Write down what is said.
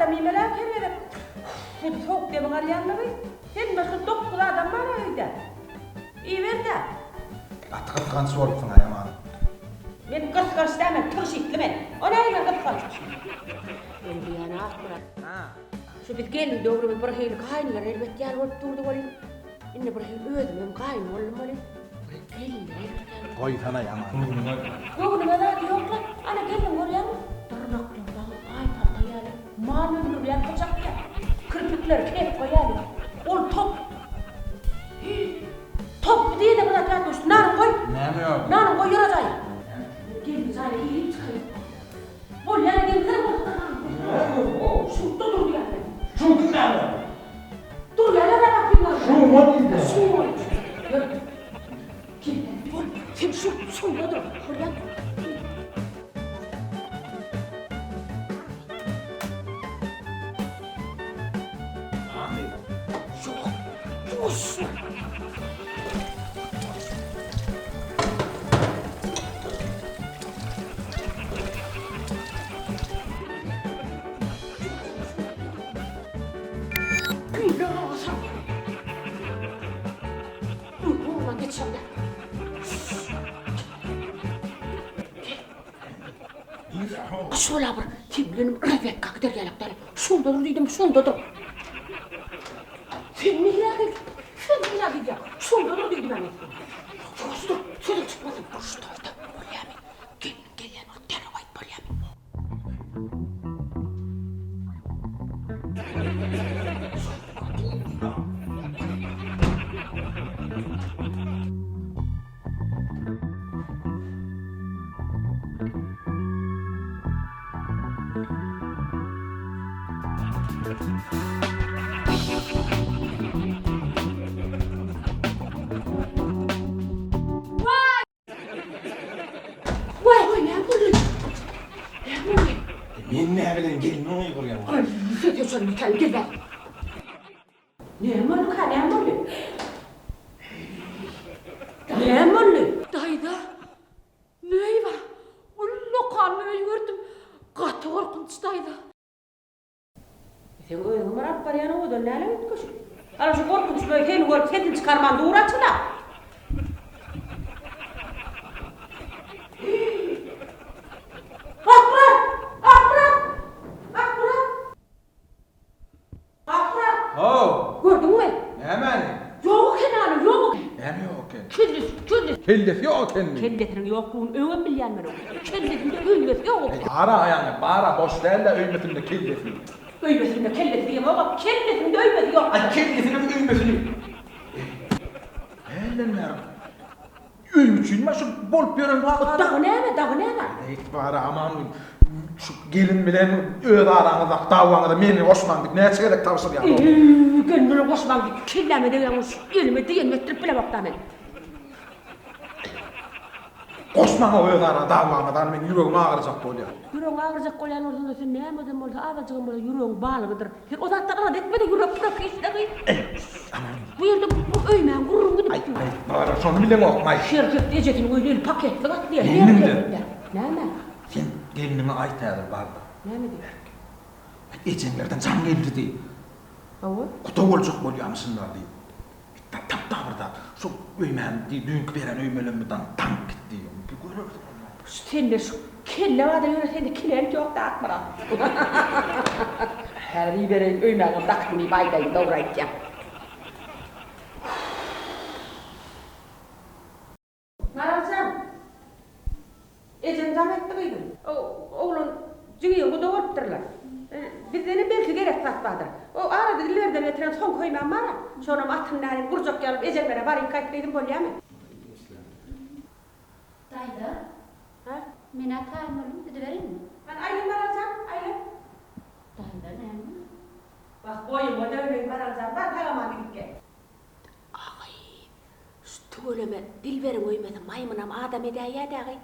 adam iýmel-ä her gezek edip sowuk demiň alýanlygy. Sen başga dokuz adam bar-a öýde. Iýiber-dä. Gaty gysganç bolupsyň-a ýaman. Men gysganç däl men tygşytly men. O nähili gysganç? Men diýýän Akmyrat. Şu biz gelin döwrümiz bir hili gaýynlar erbet ýaly bolup durdy welin, indi bir hili özümem gaýyn boldum welin, bir gelinler erbet ýaly. Goýsana ýaman. Göwnüňe zady ýok-la. Ana gelin görýäňmi? Dyrnaklary dagy aýpalta ýaly, mal öldürýän pyçak ýaly. Kirpikleri kepbe ýaly. Ol top. Hiý. Topby diýene bir zat ýadyma düşdi. Nanyňy goý. Näme ýok? Nanyňy goý ýöre jaýa. Gelin jaýa girip çykaýyn. Bolýar gelin bolsa Şutda dur diýýärler. Şuduň näme? Dur ýalar gapyň agzynda. Şuňa diýdi. Şuňa. Ýör. Gel. Bol. Sen şu şunda dur. Bolýar. Ýok. Ýuwaş. Şola bir sen bilenim razwedka gider ýalak däl. Şunda dur diýdim, şunda dur. Sen nirä git? Sen nirä gidýäň? Şunda dur diýdim men. Ýuwaş dur, sözüň çykmasyn. Şu toýda bolýamy? Gelniň gelýän bolup derrew aýt bolýamy? Waý, waý, näme boldy? Näme boldy? Men näbileýin, gelniň gygyrýan. Aý, ses öçürme, gel, gel bäri. Näme bolduka, näme boldy? Näme boldy? Daýza, möý bar. Ullakan möý gördüm. Gaty gorkunç, daýza. Seň özüňi bir alyp barýan owadan näle üýtgeşik. Ana şu gorkunç möý seni görüp sesini çykarman dur açyla. Akmyrat! Akmyrat! Akmyrat! Akmyrat! How! Gördüňmi? Nämäni? Ýok eken hany, ýok eken. Näme ýok eken? Kellesi, kellesi. Kellesi ýok ekenmi? Kellesiniň ýoklugyny öňem bilýän men oň. Kellesinde öýmesi ýok eken. Bar-a ýaňy, bar-a, boş däl-de öýmesinde kellesi. Öýmesinde kellesi diýemok-a, kellesinde öýmesi ýok. Aý, kellesiniň öýmesini. Eý, hälden bäri Öý üçinmi şu bolup ýören waka? Dagy näme, dagy näme? Eý, bar aman şu gelin bilen öz araňyzdaky dawaňyza meni goşmaň diýip näçe gezek tabşyrýan. Eý, gelin bilen goşmaň diýip kelläme degýäň şu elime degeni etdirip bilemok-da men. Goşmaň öz ara dawaňyza meň ýüregim agyrjak bolýar. Ýüregiň agyrjak bolýan bolsa-da sen nämeden bolsa azajygam bolsa ýüregiň balygydyr. Sen o zatdan alada etme-de ýürek pürek işle gyz. Bu ýerde bu öýmäň gürrüňi gidip dur. Aý, bar, şony bileňokmy-aý? Her hepde ejesiniň öýüne eli paketli gatnaýar, her hepde. Näme? Sen gelniňe aýt häzir bar-da. Näme diýip? Aý, ejeňlerden jaň geldi diý. Hawa. Guda boljak bolýamyşynlar diý. Tap-da bir zat. Şu öýmäň diý, düýnki beren öýmelemmidan daňyp git diý. Bir görersiň onda. Şu sende şu kelle barda ýöne sende klient ýok-da Akmyrat. Häzir ibereýin öýmäňem dakyny diýip aýdaýyn dogry aýtýaň. Maraljan! Ejeň jaň etdi gyzym. Oglan jigiň guda bolupdyrlar. Bizdenem belki gerek zat bardyr. O arada Dilberden getiren soňky köýmem bar-a. Şonam atyny nädip gurjak ýalyp ejeňlere baryp gaýt gyzym bolýamy? Daýza. Hä? Men-ä taýyn boldum, gidiberinmi? Hany aýlan Maraljan, aýlan. Daýza näme? Wah, boýuňa döneýin Maraljan, bar sag-aman gidip gel. Aý, şu tüweleme Dilberiň öýmesi maýmynam adam edäýýä dagy.